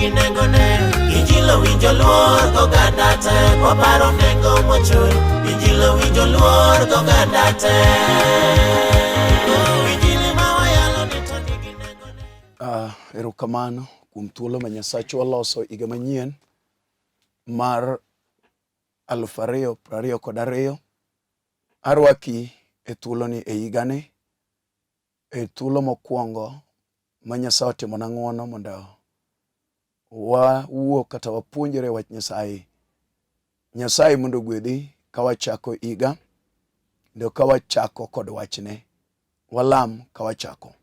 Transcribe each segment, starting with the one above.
nigi nengone. Injili owinjo luor goganda te, kwaparo nengo mochul. Injili owinjo luor goganda te. Oh, Injili ma wayalo ni to nigi nengone. Erokamano kuom thuolo ma Nyasachwa loso higa manyien mar 2022. Arwaki e thuoloni e higani, e thuolo mokwongo ma Nyasaye otimona ng'wono mondo wawuo kata wapuonjre wach Nyasaye. Nyasaye mondo ogwedhi ka wachako higa kendo ka wachako kod wachne. Walam ka wachako.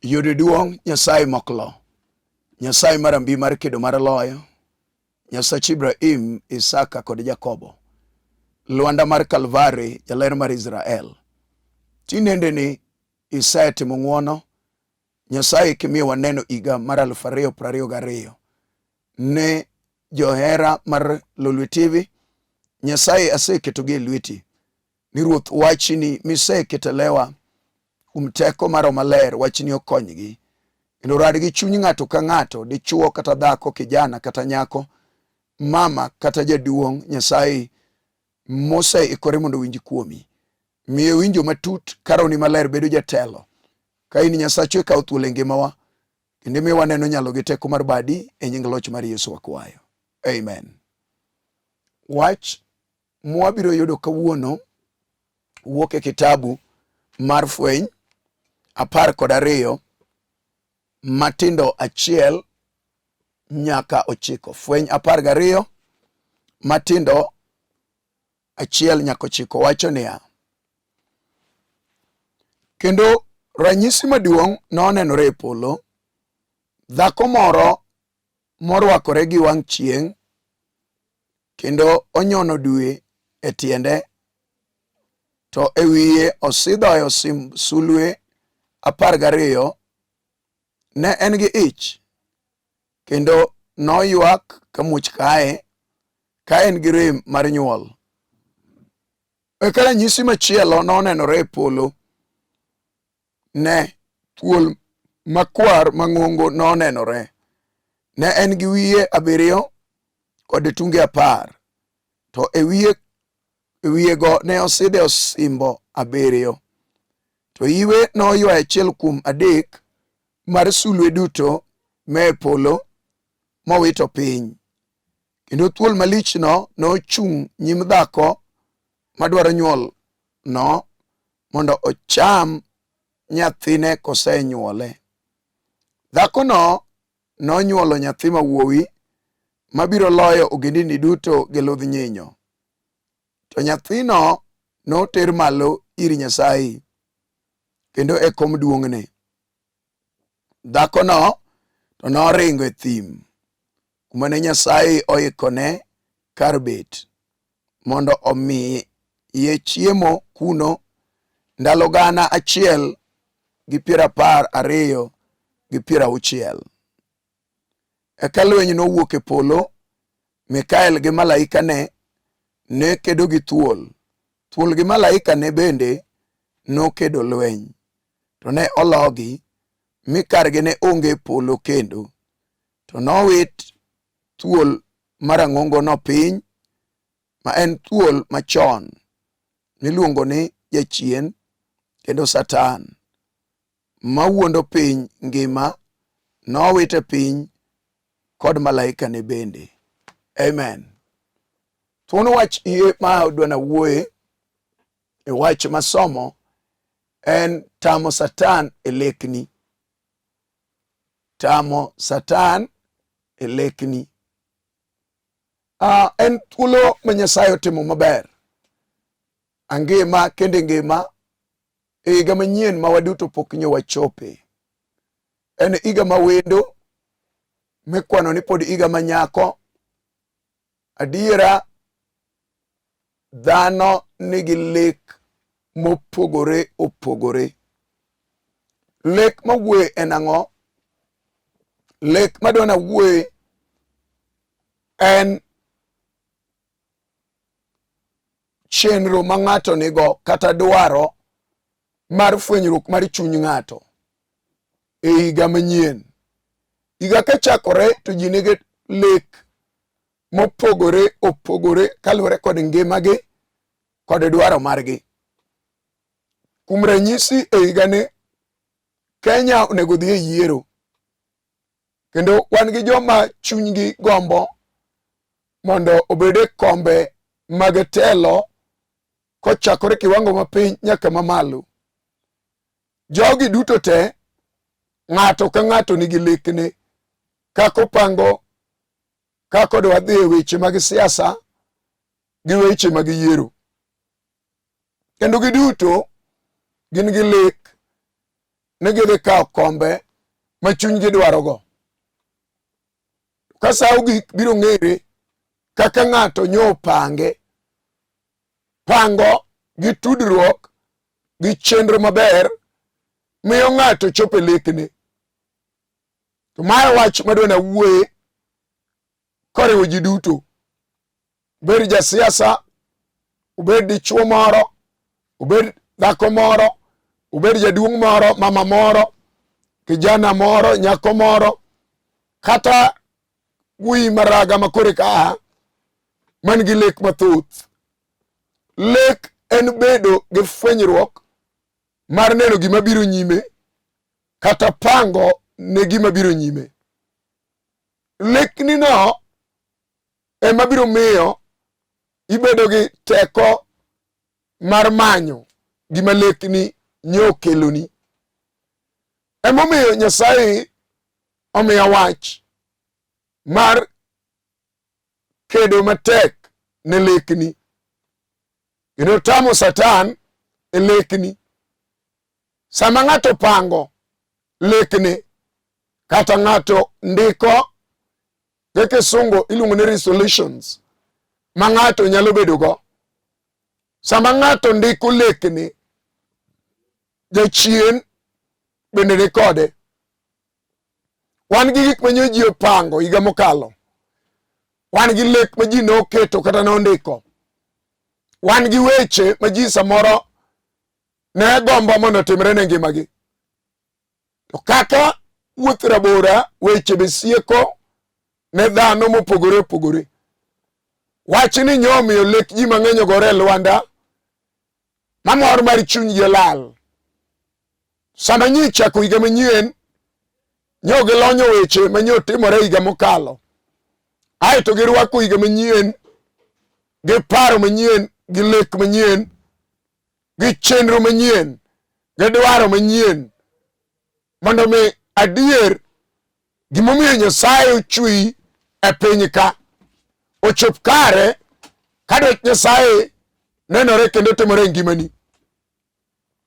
Yud duong' Nyasaye moklo. Nyasaye mar ambi mar kedo mar loyo. Nyasach Ibrahim, Isaka kod Jakobo. Lwanda mar Kalvari, jaler mar Israel. Tinendeni isetimo ng'wono, Nyasaye kimiyo waneno higa mar 2022. Ne johera mar Lolwe TV, Nyasaye aseketogi e lweti. Ni Ruoth wachni miseketo e lewa kuom teko mar Roho Maler, wachni okonygi. Kendo rad gi chuny ng'ato ka ng'ato, dichuo kata dhako, kijana kata nyako, mama kata jaduong', Nyasaye moseikore mondo owinj kuomi. Miye winjo matut ka Rohoni Maler bedo jatelo. Ka in Nyasachwa ikawo thuolo e ngimawa, kendo imiyo waneno nyalo gi teko mar badi e nying loch mar Yesu wakwayo. Amen. Wach mwabiro yudo kawuono wuok e kitabu mar Fweny 12 matindo 1 nyaka 9. Fweny 12 matindo 1 nyaka 9 wacho niya, kendo ranyisi maduong' nonenore e polo, dhako moro morwakore gi wang' chieng' kendo onyono dwe e tiende, to e wiye osidhoe osimb sulwe 12. Ne en gi ich, kendo noywak ka muoch kaye, ka en gi rem mar nywol. Eka ranyisi machielo nonenore e polo. Ne, thuol makwar mang'ongo nonenore. Ne en gi wiye 7 kod tunge 10, to e wiyego ne osidhe osimbo 7. To iwe noywayo 1/3 mar sulwe duto me polo mowito piny. Kendo thuol malichno nochung' nyim dhako madwaro nywol no mondo ocham nyathine kosenyuole. Dhakono nonyuolo nyathi ma wuowi mabiro loyo ogendini duto gi ludh nyinyo. To nyathino noter malo ir Nyasaye kendo e kom duong'ne. Dhakono to noringo e thim kuma ne Nyasaye oikone kar bet mondo omiye chiemo kuno ndalo 1012 60. Eka lweny nowuok e polo, Mikael gi malaikane ne kedo gi thuol. Thuol gi malaikane bende nokedo lweny, to ne ologi, mi kargi ne onge e polo kendo. To nowit thuol marang'ongono piny, ma en thuol machon, miluongo ni Jachien kendo Satan, mawuondo piny ngima, nowite piny kod malaikane bende. Amen. Thuon wach iye ma adwa wuoye e wach masomo en tamo Satan e lekni. Tamo Satan e lekni. En thuolo ma Nyasaye otimo maber. Angima kendo ngima e higa manyien ma waduto pok nyo wachope. En higa ma wendo mikwano ni pod higa ma nyako. Adiera dhano nigi lek mopogore opogore. Lek mawuoye en ang'o? Lek madwa nawuoye en chenro ma ng'ato nigo kata dwaro mar fwenyruok mar chuny ng'ato e higa manyien. Higa kachakore to ji nigi lek mopogore opogore kaluwore kod ngimagi kod dwaro margi. Kuom ranyisi e higani Kenya onego dhi e yiero kendo wan gi joma chunygi gombo mondo obed e kombe mag telo kochakore kiwango mapiny nyaka mamalo. Jogi duto te ng'ato ka ng'ato nigi lekne kaka opango kaka odwa dhi e weche mag siasa gi weche mag yiero. Kendo giduto gin gi lek ni gidhi kawo kombe ma chunygi dwarogo. Ka sa ogik biro ng'ere kaka ng'ato nyo opange. Pango gi tudruok gi chenro maber miyo ng'ato chopo e lekne. To mae wach madwa nawuoye koriwo ji duto. Obed jasiasa, obed dichuo moro, obed dhako moro, obed jaduong' moro, mama moro, kijana moro, nyako moro, kata wuoyi maraga ma kore ka man gi lek mathoth. Lek en bedo gi fwenyruok mar neno gima biro nyime kata pango ne gima biro nyime. Lekni no ema biro miyo ibedo gi teko mar manyo gima lekni nyo okeloni. Emomiyo Nyasaye omiya wach mar kedo matek ne lekni kendo tamo Satan e lekni. Sama ng'ato pango lekne kata ng'ato ndiko gi kisungu iluongo ni resolutions ma ng'ato nyalo bedo go. Sama ng'ato ndiko lekne, jachien bende ni kode. Wan gi gik ma nyo ji opango higa mokalo. Wan gi lek ma ji noketo kata nondiko. Wan gi weche ma ji samoro ne gombo mondo otimre ne ngimagi. To kaka wuoth rabora weche be sieko ne dhano mopogore opogore. Wachni nyo omiyo lek ji mang'eny ogore e lwanda ma mor mar chunygi olal. Sama nyi chako higa manyien, nyo gilonyo weche ma nyo timore higa mokalo. Aeto girwako higa manyien gi paro manyien, gi lek manyien, gi chenro manyien, gi dwaro manyien mondo mi adier gimomiyo Nyasaye ochweyi e piny ka ochop kare ka dwach Nyasaye nenore kendo timore e ngimani.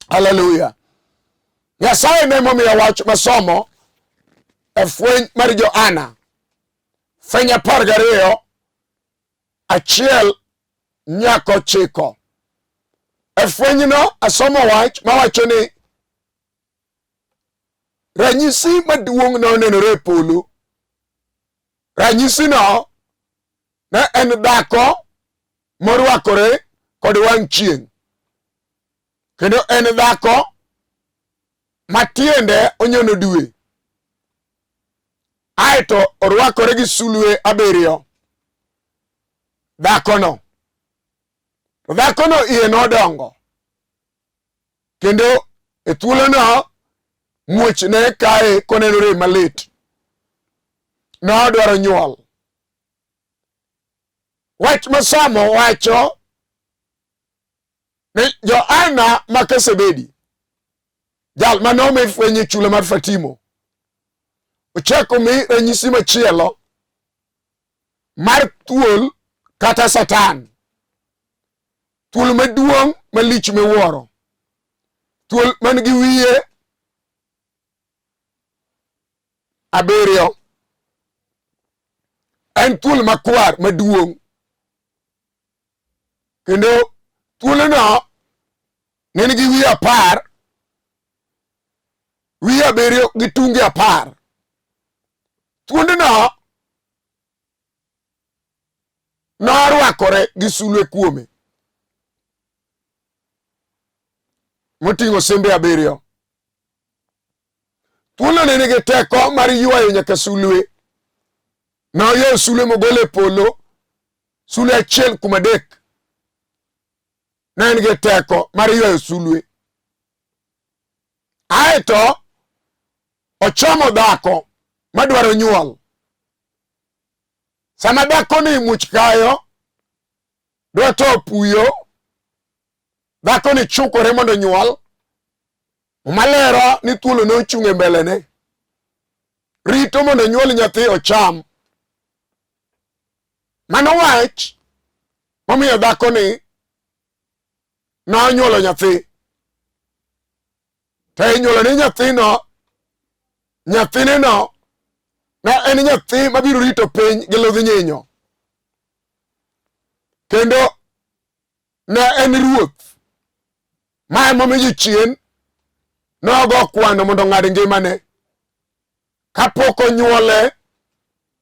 Haleluya. Nyasaye ne momiyo wach masomo e fweny mar Johana fweny 12 1 nyaka 9. E fwenyno asomo wach mawacho ni ranyisi maduong' nonenore e polo. Ranyisino ne en dhako morwakore kod wang' chieng', kendo en dhako ma tiende onyono dwe, aeto orwakore gi sulwe 7. Dhakono, to dhakono iye nodongo, kendo e thuolono muoch ne kaye koneno rem malit. Nodwaro nyuol. Wach masomo wacho ni Johana ma Sebedi, jal ma nomi fweny e chula mar Fatimo, ochako mi ranyisi machielo mar thuol kata Satan. Thuol maduong' malich miwuoro. Thuol man gi wiye 7. En thuol makwar maduong'. Kendo thuolno ne nigi wiye 10, wiye 7 gi tunge 10. Thuondno norwakore gi sulwe kuome moting'o sembe 7. Thuolo ne nigi teko mar ywayo nyaka sulwe. Noywayo sulwe mogolo e polo, sulwe achiel kuom adek. Ne en gi teko mar ywayo sulwe. Aeto ochomo dhako madwaro nyuol. Sama dhako ni much kayo, dwa to puyo, dhako ni chukore mondo onyuol. Muma lero ni thuolo ne ochung' e mbelene. Rito mondo onyuol nyathi ocham. Mano wach momiyo dhako ni nonyuolo nyathi. To inyuolo ni nyathino, nyathineno ne en nyathi mabiro rito piny gi ludh nyinyo. Kendo ne en ruoth. Ma emomiyo jachien nogo kwano mondo ong'ad ngimane kapok onyuole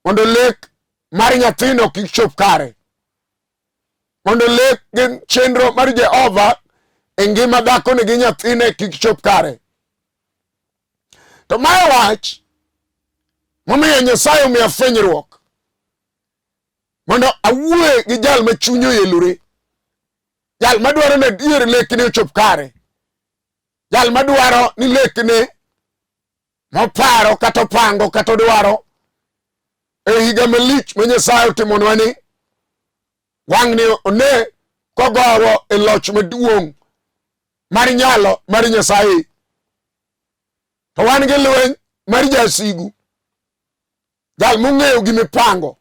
mondo lek mar nyathino kik chop kare, mondo lek gi chenro mar Jehova e ngima dhakoni gi nyathine kik chop kare. To mae wach momiyo Nyasaye omiya fwenyruok mondo awuoye gi jal ma chunye oyelore, jal madwaro ni adier lekne ochop kare, jal madwaro ni lekne moparo kata opango kata odwaro e higa malich ma Nyasaye otimonwa ni wang'ni one kogowo e loch maduong' mar nyalo mar Nyasaye. To wan gi lweny mar jasigu, jal mong'eyo gima ipango,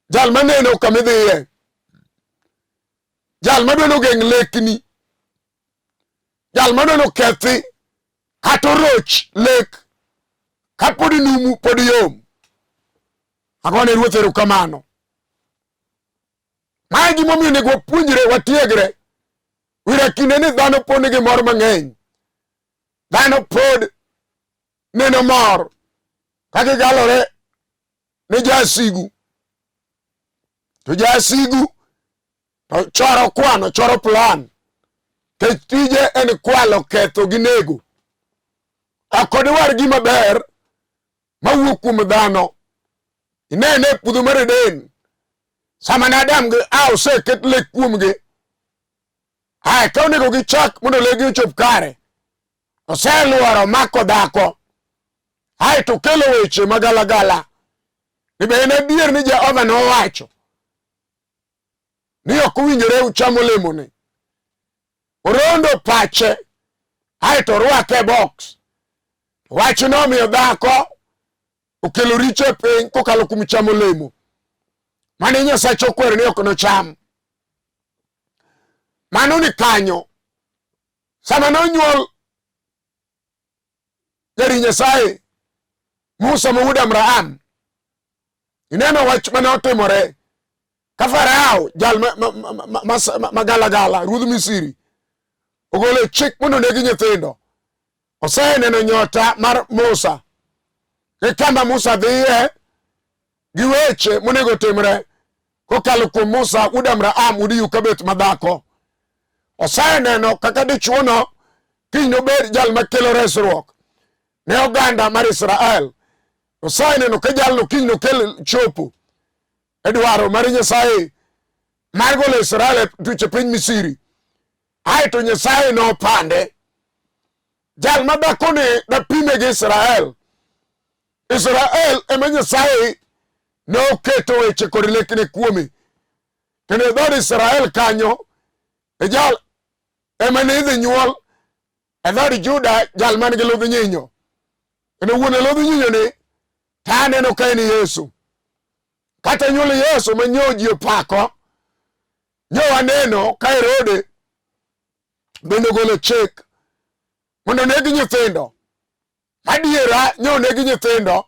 jal maneno kama idhiye, jal madwa nogeng' lekni, jal madwa nokethi kata oroch lek kapod numu pod yom. Agone Ruoth erokamano. Mae gimomiyo onego wapuonjre, watiegre. Wira kinde ni dhano pod nigi mor mang'eny. Dhano pod neno mor ka gigalore ne jasigu. To jasigu to choro kwano, choro plan. Kech tije en kwalo, ketho gi nego. Ok odwar gima ber mawuok kuom dhano. Inene e puodho mar Eden, sama ne Adam gi Hawa oseket lek kuomgi, ae ka onego gichak mondo legi ochop kare, oseluoro mako dhako, ae to kelo weche magalagala ni be en adier ni Jehova nowacho ni ok owinjore ucham olemoni. Orondo pache ae to orwake e box. Wachno omiyo dhako okelo richo e piny kokalo kuom chamo olemo mane Nyasache okwero ni ok nocham. Mano ni kanyo. Sama nonyuol jari Nyasaye Musa ma wuod Abraham, ineno wach mane otimore ka Farao jal ma galagala ruodh Misri ogolo chik mondo oneg nyithindo. Oseneno nyota mar Musa gi kama Musa dhiye gi weche monego timre kokalo kuom Musa wuod Abraham wuod Yukabeth madhako. Oseneno kaka dichuono kiny nobed jal makelo resruok ne oganda mar Israel. Oseneno ka jalno kiny nokel chopo e dwaro mar Nyasaye mar golo Israel e tuch e piny Misri. Aeto Nyasaye nopande. Jal ma dhakoni dapime gi Israel. Israel ema Nyasaye noketo weche kod lekne kuome. Kendo e dhood Israel kanyo e jal ema ne idhi nyuol e dhood Juda jal man gi ludh nyinyo. Kendo wuon e ludh nyinyo ni to aneno ka en Yesu. Kata nyuol Yesu ma nyo ji opako, nyo waneno ka Herode bende ogolo chik mondo oneg nyithindo. Adiera nyo oneg nyithindo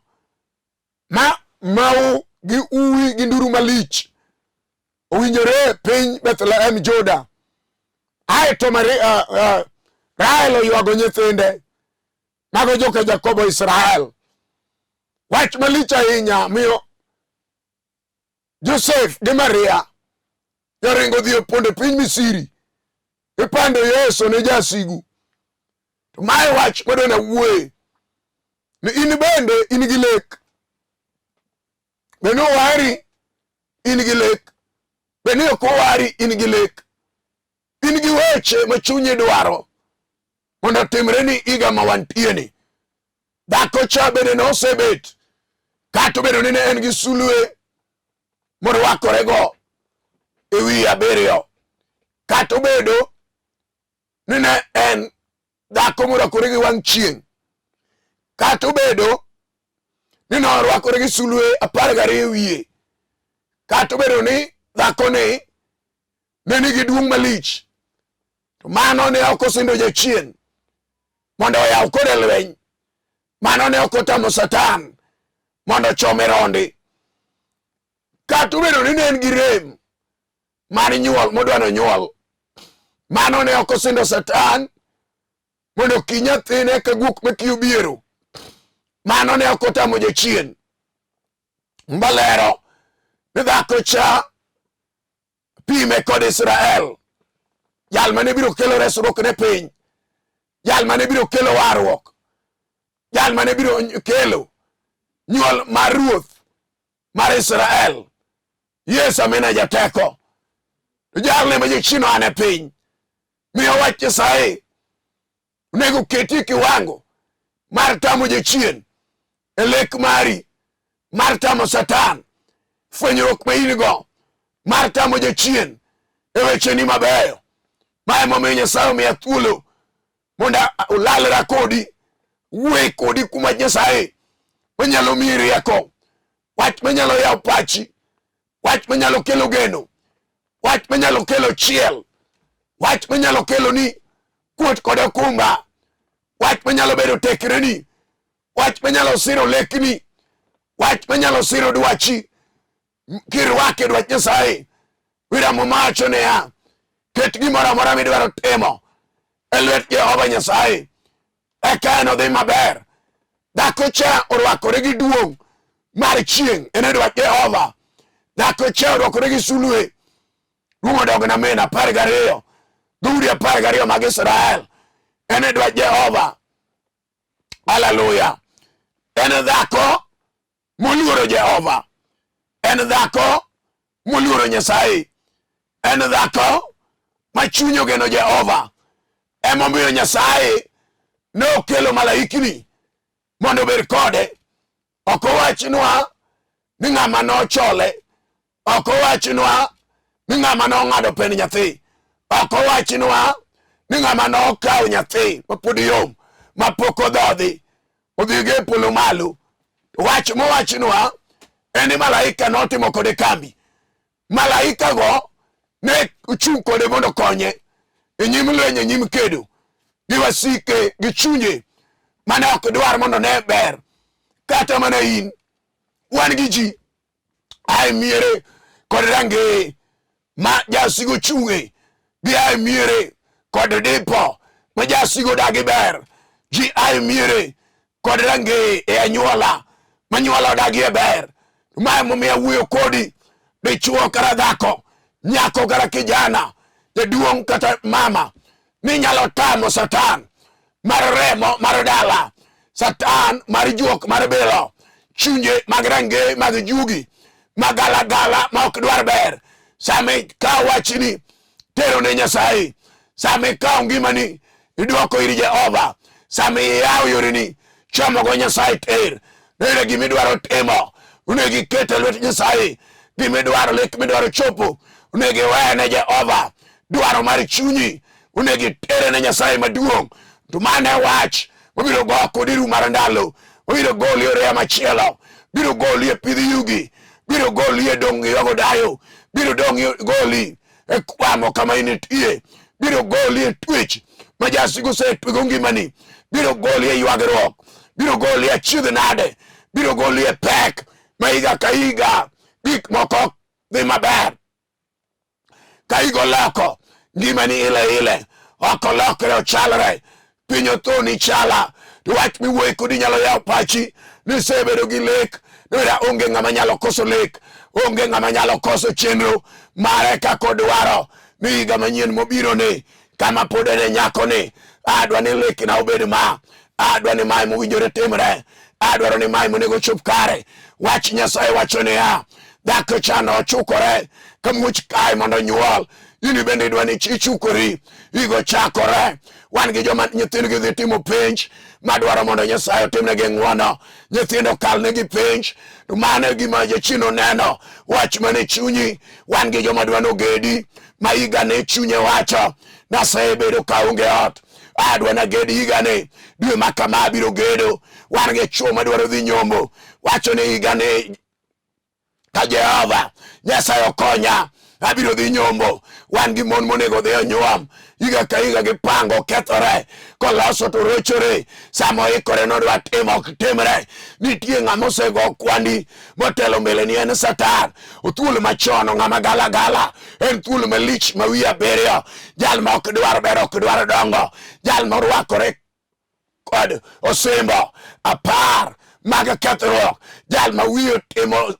ma mau gi uwi gi nduru malich owinjore piny Bethlehem Juda. Aeto Maria, Rael oywago nyithinde mago joka Jakobo Israel. Wach malich ahinya miyo Josef gi Maria joringo dhi opondo e piny Misiri ipando Yesu ne jasigu. To mae wach madwa nawuoye. Ni in bende in gi lek. Be nowari in gi lek. Be ne ok owari in gi lek. In gi weche ma chunyi dwaro mondo otimre ni higa ma wantie ni. Dhako cha bende nosebet kata obedo ni ne en gi sulwe morwakorego e wiye abiriyo kata obedo ni ne en dhako morwakore gi wang' chieng' kata obedo ni norwakore gi sulwe 12 e wiye kata obedo ni dhakoni ne nigi duong' malich to mano ne ok osindo jachien mondo oyaw kode lweny mano ne ok otamo Satan mondo ochome rondi kata obedo ni ne en gi rem mar nyuol modwa nonyuol mano ne ok osindo Satan mondo oki nyathine ka guok makiyo biero mano ne ok otamo jachien mbalero ni dhako cha pime kod Israel jal mane biro kelo resruok ne piny jal mane biro kelo warruok jal mane biro kelo nyuol mar ruoth mar Israel Yesu amina jateko to jalne ma jachien oa ne piny miyo wach Nyasaye onego keti kiwango mar tamo jachien e lek mari mar tamo Satan fwenyruok ma in go mar tamo jachien e wecheni mabeyo ma emomiyo Nyasaye omiya thuolo mondo olalra kodi wuoye kodi kuom wach Nyasaye manyalo miyi rieko wach manyalo yawo pachi wach manyalo kelo geno wach manyalo kelo chiel wach manyalo kelo ni kuot kod okumba wach manyalo bedo tekreni wach manyalo siro lekni wach manyalo siro dwachi kirwake dwach Nyasaye. Wira Muma wacho niya, ket gimoro amora midwaro timo e lwet Jehova Nyasaye, eka enodhi maber. Dhako cha orwakore gi duong' mar chieng' en e dwach Jehova. Dhako cha orwakore gi sulwe duong' odog na min 12 dhoudi 12 mag Israel en e dwach Jehova. Haleluya! En dhako moluoro Jehova, en dhako moluoro Nyasaye, en dhako ma chunye ogeno Jehova. Emomiyo Nyasaye ne okelo malaikni mondo obed kode. Ok owachnwa ni ng'ama nochole, ok owachnwa ni ng'ama nong'ado pen nyathi, ok owachnwa ni ng'ama nokawo nyathi mapod yom mapok odhodhi odhigo e polo malo. Wach mowachnwa en ni malaika notimo kode kambi. Malaika go ne ochung' kode mondo okonye e nyim lweny, e nyim kedo gi wasike gi chunje mane ok dwar mondo ne ber. Kata mana in, wan gi ji ae miere kod rangeye ma jasigo chung'e gi ae miere kod dipo ma jasigo dagi ber ji ae miere kod rangeye e anyuola ma nyuola odagi e ber ma emomiyo awuoyo kodi dichuo kata dhako nyako kata kijana jaduong' kata mama ni nyalo tamo Satan mar remo mar dala Satan mar juok mar bilo chunje mag range mag jugi magalagala ma ok dwar ber sama ikawo wachni tero ne Nyasaye sama ikawo ngimani idwoko ir Jehova sama iyawo yoreni chomogo Nyasaye tir nere gima idwaro timo onego iket e lwet Nyasaye gima idwaro lek midwaro chopo onego iwe ne Jehova dwaro mar chunyi onego itere ne Nyasaye maduong' to mano e wach mabiro go kodi ru mar ndalo obiro goli e oreya machielo biro goli e pidh yugi biro goli e dong' ywago dayo biro dong' goli e kwamo kama initie biro goli e twech ma jasigu osetwego ngimani biro goli e ywagruok biro goli e achiedh nade biro goli e pek ma higa ka higa gik moko dhi maber ka higa oloko ngimani ile ile ok olokre ochalre piny othoni chala to wach miwuoye kodi nyalo yawo pachi nisebedo gi lek noyudo onge ng'ama nyalo koso lek onge ng'ama nyalo koso chenro mare kaka odwaro ni higa manyien mobiro ni kama pod en e nyako ni adwa ni lekna obed ma adwa ni mae mowinjore timre Adwaro ni mae monego chop kare. Wach Nyasaye wacho niya, dhako chano ochukore ka muoch kae mondo onyuol. In bende idwa ni ichukori, higa ochakore. Wan gi joma nyithindgi dhi timo penj madwaro mondo Nyasaye otimnegi ng'wono, nyithindo okalnegi penj. To mano e gima jachien oneno, wach mane chunyi. Wan gi joma dwa nogedi ma higa ne chunye wacho nasebedo kaonge ot adwa naged higani dwe ma kama abiro gedo. Wan gi chwo madwaro dhi nyombo wacho ni higani ka Jehova Nyasaye okonya abiro dhi nyombo. Wan gi mon monego dhi onyuom higa ka higa gipango kethore koloso to rochore sama oikore nodwa timo ok timre. Nitie ng'ama osego kwandi motelo mbele ni en Satan. Othuol machon ng'ama gala gala en thuol malich ma wiye abiriyo, jal ma ok dwar ber ok dwar dongo, jal morwakore kod osimbo 10 mag kethruok, jal ma wiye otimo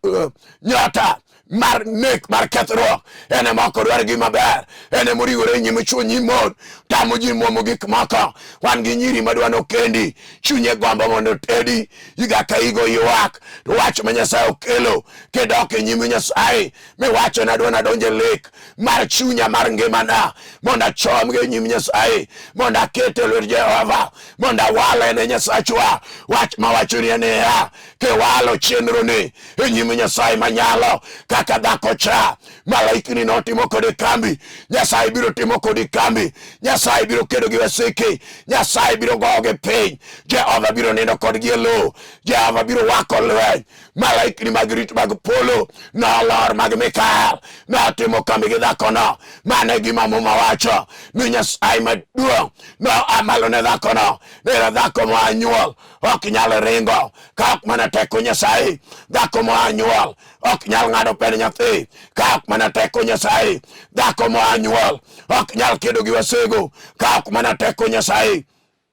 nyota mar nek mar kethruok, en ema ok odwar gima ber, en ema origore e nyim chwo nyim mon, tamo ji muomo gik moko. Wan gi nyiri madwa nokendi, chunye gombo mondo otedi, higa ka higa oywak. To wach ma Nyasaye okelo kidok e nyim Nyasaye miwacho ni adwa nadonj e lek mar chunya mar ngimana mondo achomgi e nyim Nyasaye, mondo akete e lwet Jehova, mondo awale ne Nyasachwa. Wach mawacho ni niya, kiwalo chenroni e nyim Nyasaye manyalo, kaka dhako cha malaikni notimo kode kambi, Nyasaye biro timo kodi kambi. Nyasaye biro kedo gi wasiki, Nyasaye biro gogi piny, Jehova biro nindo kodgi e lowo, Jehova biro wako lweny. Malaikni mag rit mag polo nolor mag Mikael notimo kambi gi dhakono. Mano e gima Muma wacho ni Nyasaye maduong' noa malo ne dhakono, nera dhako moa nyuol ok nyal ringo ka ok mana teko Nyasaye. Dhako moa nyuol ok nyal ng'ado pend nyathi ka ok mana teko Nyasaye. Dhako moa nyuol ok nyal kedo gi wasegu ka ok mana teko Nyasaye.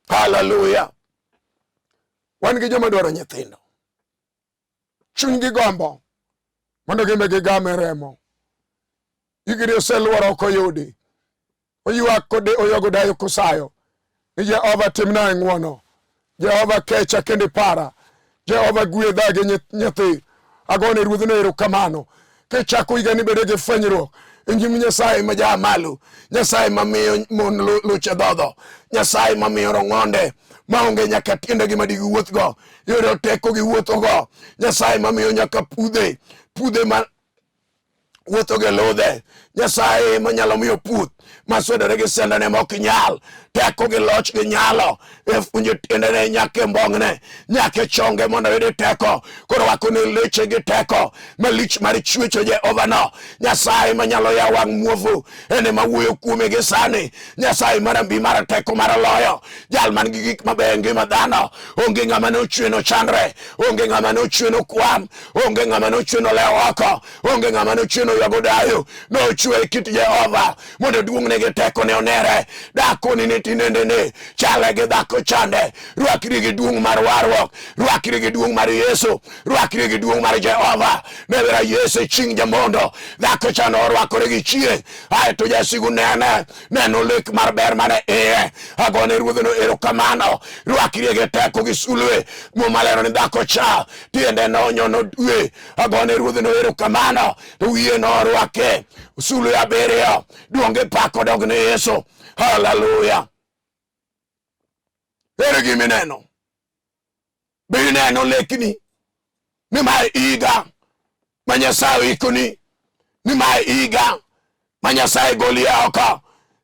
Haleluya! Wan gi joma dwaro nyithindo, chunygi gombo mondo gimbe gigame remo. Higni oseluoro ok oyudi, oywak kode oywago dayo kosayo ni Jehova timnae ng'wono, Jehova kecha kendo ipara, Jehova gwedha gi nyathi. Agone ruodhno erokamano. Kichako higani bedo gi fwenyruok e nyim Nyasaye ma jaa malo, Nyasaye mamiyo mon luche dhodho, Nyasaye mamiyo rong'onde maonge nyaka tiendegi ma digiwuothgo, yore teko giwuothogo, Nyasaye mamiyo nyaka pudhe pudhe ma wuotho gi ludhe, Nyasaye manyalo miyo puth maswedore gi sendane ma ok nyal, teko gi loch gi nyalo e funjo tiendene nyaka e mbong'ne nyaka e chonge mondo oyud teko. Koro wako ne leche gi teko malich mar chwecho Jehova no, Nyasaye manyalo yawo wang' muofu en ema wuoyo kuome gi sani, Nyasaye mar ambi mar teko mar loyo, jal man gi gik mabeyo e ngima dhano. Onge ng'ama nochwe nochandre, onge ng'ama nochwe nokwam, onge ng'ama nochwe nolew oko, onge ng'ama nochwe noywago dayo. Nochwe e kit Jehova mondo duong'ne gi tekone onere. Dakoni ni tinendene chale gi dhako chande, rwakri gi duong' mar warruok, rwakri gi duong' mar Yesu, rwakri gi duong' mar Jehova. Newera Yesu e chieng' jamondo, dhako chande orwakore gi chieng', aeto jasigu nene neno lek mar ber mane iye. Agone ruodhno erokamano, rwakri gi teko gi sulwe. Muma lero ni dhako cha tiende nonyono dwe. Agone ruodhno erokamano, to wiye norwake sulwe 7. Duong' gi pak odog ne Yesu. Haleluya! Ere gima ineno? Be ineno lekni ni mae higa ma Nyasaye oikoni, ni mae higa ma Nyasaye goli oko,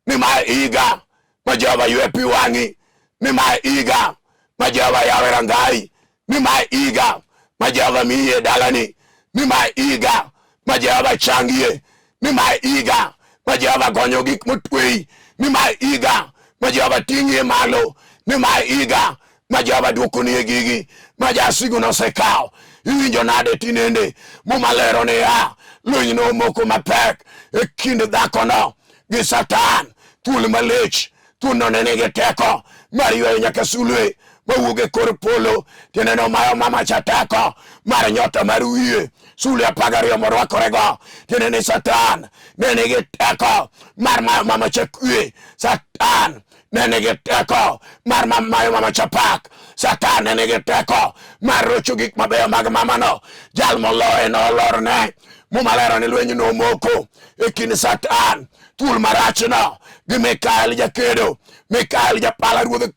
ni mae higa ma Jehova ywe pi wang'i, ni mae higa ma Jehova yawe rangayi, ni mae higa ma Jehova miyi e dalani, ni mae higa ma Jehova changie, ni mae higa ma Jehova gonyo gik motweyi, ni mae higa ma Jehova ting'ie malo, ni mae higa ma Jehova dwokonie gigi ma jasigu nosekawo. Iwinjo nade tinende? Muma lero niya, lweny nomoko mapek e kind dhakono gi Satan, thuol malich. Thuolno ne nigi teko mar ywayo nyaka sulwe mawuok e kor polo, tiende nomayo mama cha teko mar nyota mar wiye, sulwe 12 morwakorego. Tiende ni Satan ne nigi teko mar mayo mama cha kwe. Satan ne nigi teko mar mayo mama cha pak. Satan ne nigi teko mar rocho gik mabeyo mag mamano. Jal moloye nolorne. Muma lero ni lweny nomoko e kind Satan, thuol marachno, gi Mikael jakedo. Mikael japala ruodh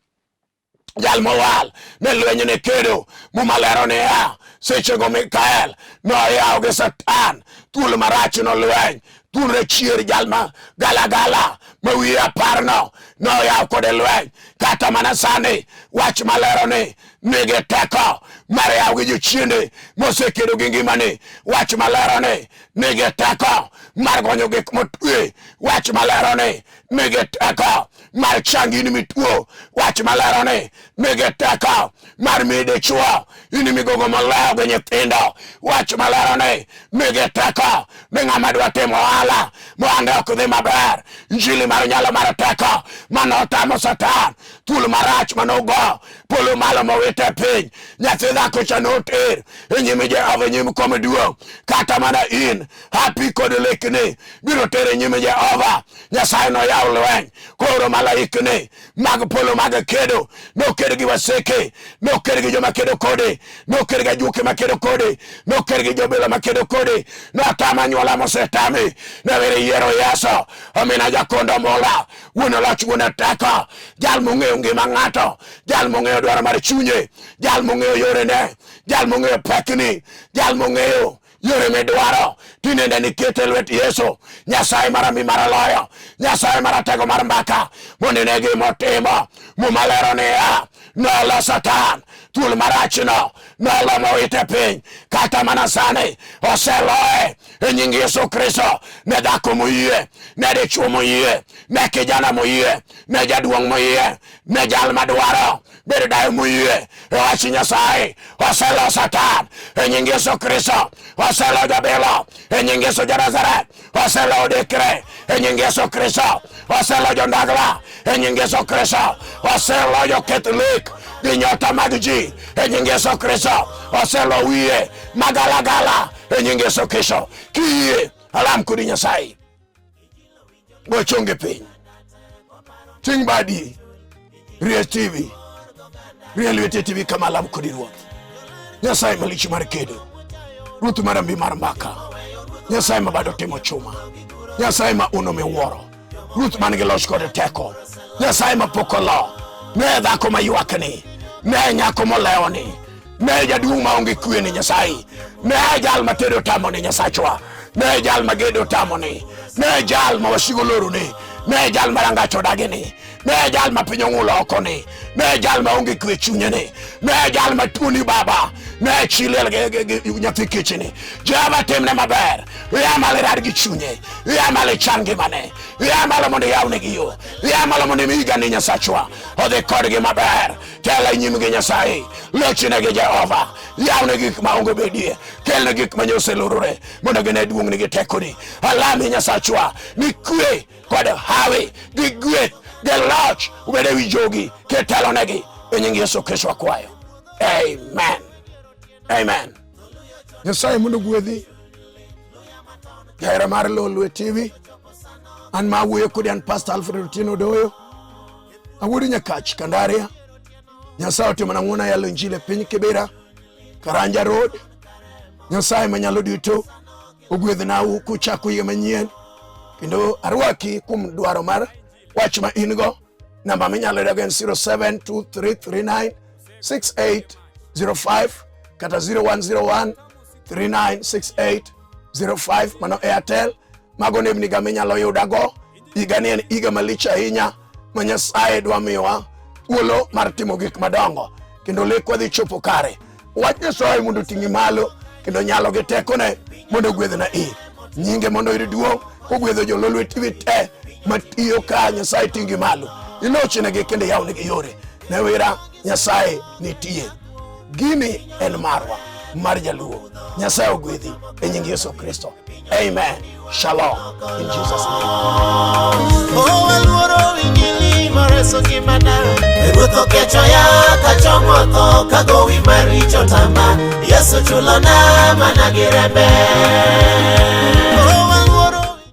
jal mowal ne lweny ne kedo. Muma lero niya, sechego Mikael noyawo gi Satan, thuol marachno lweny, thuol rachier jal ma galagala ma wiye aparno noyawo kode lweny. Kata mana sani wach malero ni nigi teko mar yawo gi jochiende mosekedo gi ngimani. Wach malero ni nigi teko mar gonyo gik motwe. Wach malero ni nigi teko mar changi in mituo. Wach malero ni nigi teko mar miyi dichuo in migogo moloyo gi nyithindo. Wach malero ni nigi teko ni ng'ama dwa timo ohala mohande ok dhi maber. Injili mar nyalo mar teko mane otamo Satan, thuol marach mane ogo polo malo mowite piny. Nyathi dhako cha noter e nyim Jehova e nyim kom duong'. Kata mana in hapi kod lekni biro ter e nyim Jehova. Nyasaye noyaw lweny koro malaikni mag polo mag kedo noked gi waseke, noked gi joma kedo kode, noked gi ajuoke makedo kode, noked gi jobilo makedo kode. Notamo anyuola mosetami ne were yiero Yesu omina jakondo mula wuon loch wuon teko, jal mong'eyo ngima ng'ato, jal mong'eyo dwaro mar chunye, jal mong'eyo yorene, jal mong'eyo pekni, jal mong'eyo yore midwaro. Tinende nikete e lwet Yesu, Nyasaye marami mar loyo, Nyasaye maratego mar mbaka, mondo ine gimotimo. Muma lero niya, nolo Satan, thuol marachno nolo mowite piny. Kata mana sani oseloye e nying Yesu Kristo. Ne dhako moyie, ne dichwo moyie, ne kijana moyie, ne jaduong' moyie, ne jal madwaro bedo dayo moyie e wach Nyasaye. Oselo Satan e nying Yesu Kristo. Oselo jabilo e nying Yesu ja Nazareth. Oselo odekre e nying Yesu Kristo. Oselo jondagla e nying Yesu Kristo. Oselo joketh lek gi nyota mag ji e nying Yesu Kristo. Oselo wiye magalagala e nying Yesu Kristo. Kiyie alam kodi Nyasaye. Go chonge piny. Ting' badi. Rie TV. Rie lwete TV kama alam kodi Ruoth. Nyasaye malich mar kedo. Ruoth mar ambi mar mbaka. Nyasaye ma bado timo chuma. Nyasaye ma uno miwuoro. Ruoth man gi loch kod teko. Nyasaye ma pok olo. Ne dhako ma ywakni. Ne nyako molewoni. Ne jaduong' maonge kwe ni Nyasaye. Ne jal ma tedo tamo ni Nyasachwa. Ne jal ma gedo tamo ni. Ne jal ma wasigo loro ni. Ne jal ma rangach odagi ni. Ne jal ma piny ong'ulo oko ni. Ne jal ma onge kwe chunye ni. Ne jal ma tuoni baba. Ne chi liel gi nyathi kich ni. Jehova timne maber. Ya malo irad gi chunye. Ya malo ichan ngimane. Ya malo mondo iyawnegi yo. Ya malo mondo imi higani Nyasachwa odhi kodgi maber. Telo e nyimgi Nyasaye, lochnegi Jehova, yawne gik ma onge bedie, kelne gik ma nyosa olorore, mondo gine duong'ni gi tekoni. Alami Nyasachwa ni kwe kod hawi gi gweth gi loch obed ewi jogi kitelonegi e nying Yesu Kristo akwayo. Amen. Amen. Nyasaye mondo ogwedhi. Jahera mar Lolwe TV. An ma awuoyo kodi an Pastor Alfred Otieno Odoyo. Awuod Nyakach Kandaria. Nyasaye otimona ng'wono ayalo injili e piny Kibera, Karanja Road. Nyasaye manyalo duto ogwedhnau kuchako higa manyien kendo arwaki kuom dwaro mar wach ma in go. Namba minyalo yudogo en 0723396805 kata 0101 396805 mano Airtel. Mago nembni ga minyalo yudago. Higani en higa malich ahinya ma Nyasaye dwa miyowa thuolo mar timo gik madongo kendo lekwa dhi chopo kare. Wach Nyasaye mondo oting'i malo kendo nyalo gi tekone mondo ogwedhna i nyinge mondo oyud duong' kogwedho jololwe TV te matiyo ka Nyasaye ting'i malo ilochnegi kendo iyawnegi yore ne wira Nyasaye nitie. Gini en marwa mar Jaluo. Nyasaye ogwedhi e nying Yesu Kristo. Amen. Shalom. In Jesus' name. Oh, aluoro injili mareso ngimana. Ruoth okecho ya kachomo tho kagowi maricho tama. Yesu chulona mana gi rembe. Oh,